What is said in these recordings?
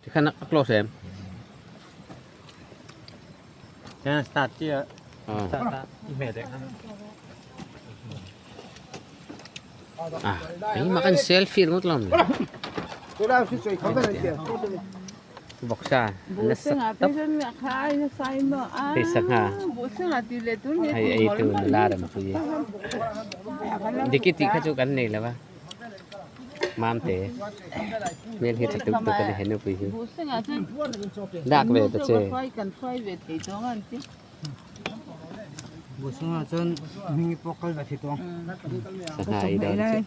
Tikhan a close em? Kaya start chi a. Start a. I me dek. Ah, ai mà kan selfie ngot lom. Vawksa nasa tawp. Hei sangha. Hei ei tu nula ram pui. Diki tih kha chu kan nei lo va. Mamte hmel hi tha tuk tuk a ni he nupui hi. Dak ve ta che. Sangha ei dawn che.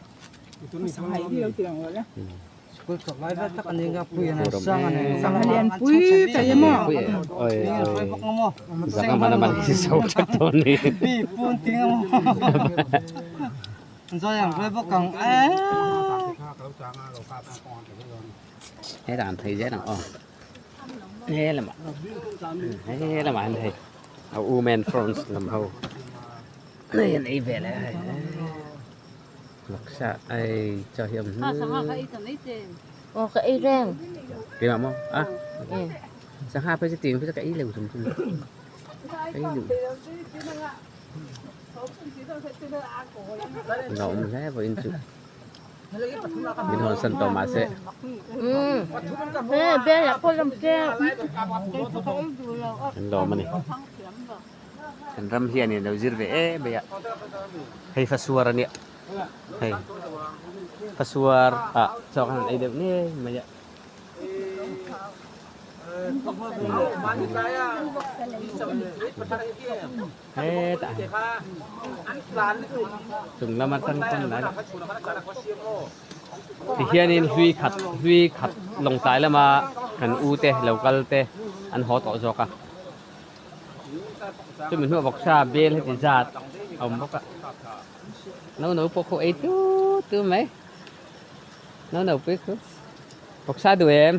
Hetah an phei zel ang aw he lamah he lamah an hei a women fronts lam ho hei an ei ve leh a hei. Laksa ei chaw hi a awm Aw ka ei reng. Keimah maw? A. Sangha phei chu tih phei chu ka ei lo chung chung. Ka ei duh. Nuam hle vawiin chu. Min hawn san tawh mahse. An lawm a ni. Kan ram hianin a lo zir ve em mai a. Hei fasuar a nia. Hei fasuar ah chaw khan an ei deuh ngei mai a. Hetah chung lam atang pawn lai lah tihianin hlui khat hlui khat lawngtlai lama kan u te lo kal te an haw tawh zawk a. Chumi hnuah vawksa bel heti zat a awm bawk a no no pawh khaw ei tut tut mai no no pui khu vawksa duh em.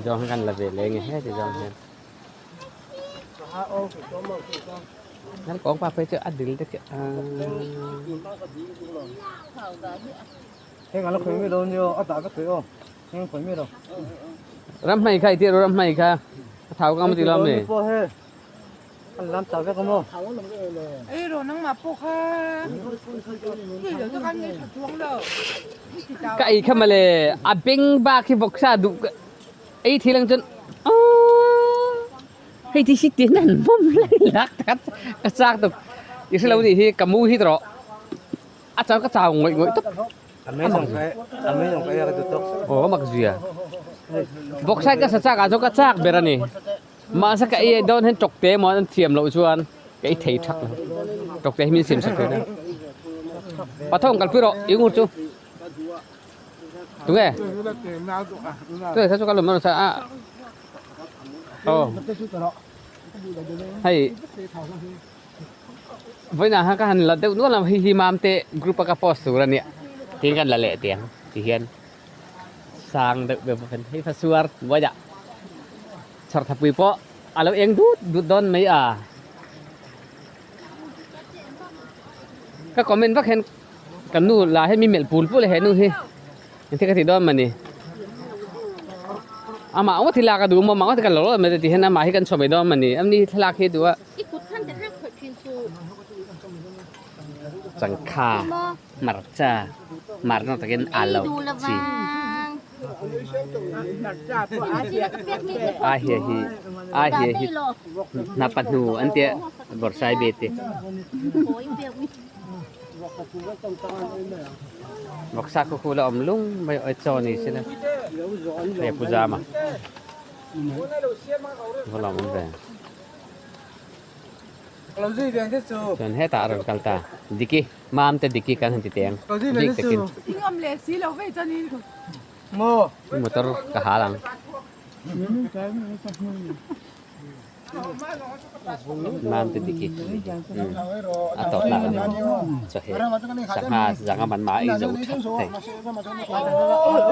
Zawng hi kan la ve leng e heti zawng hian. Nan kawng pa phei chu a dil te khi Ram hmai kha i tir ram hmai kha a thau ka ti lawm ni. Ka ei kha male a beng bak hi vawksa duh Ei thil ang chuan aww hei ti si tin an mawm lai lak tak ka chak tuk i hrelo nih hi ka mu hi rawh a chang ka chau ngawih ngawih tawp aw a mak zia bawksai ka sa chak ah chuan ka chak ber a ni mahse ka ei dawn hian tawkte emaw an thiam loh chuan ka ei thei thak lo tawkte hi min siam sak thei a pathawng kalpui rawh i ngur chu. Tunge? Tunge kha chu ka lawm a a aw hei vawiinah khan ka han la deuh nual a hei hi mam te group a ka post tur a nia tin kan la leh teh ang ti hian sang deuh deuh bawk in hei fasuar vawiinah chhawrthapui pawh a lo eng dut dut dawn mai a ka comment vak hian. Kan nu lah hi mi melh pul pul a he nu hi engthil ka tih dawn mawni amah ngawt hi lak a duh maw amah ngawt hi kan lo lawm mai ti hian amah hi kan chhuah mai dawn mawni amni hi thlalak hi a duh a changkha hmarcha hmarna takin a lo chi a hia hi a hia hi hnapa hnu an tia bawrhsai be te. Vawksa khu khu la awm lung mai awih chaw ni sila hei a pu zama va lawm awm ve chuan hetah a rawn kal ta diki mam te diki kan han ti teng bik takin motor ka hal ang. Mam te diki a tawp nak a ni chaw heh sangha zanga man ma ei zo that thei.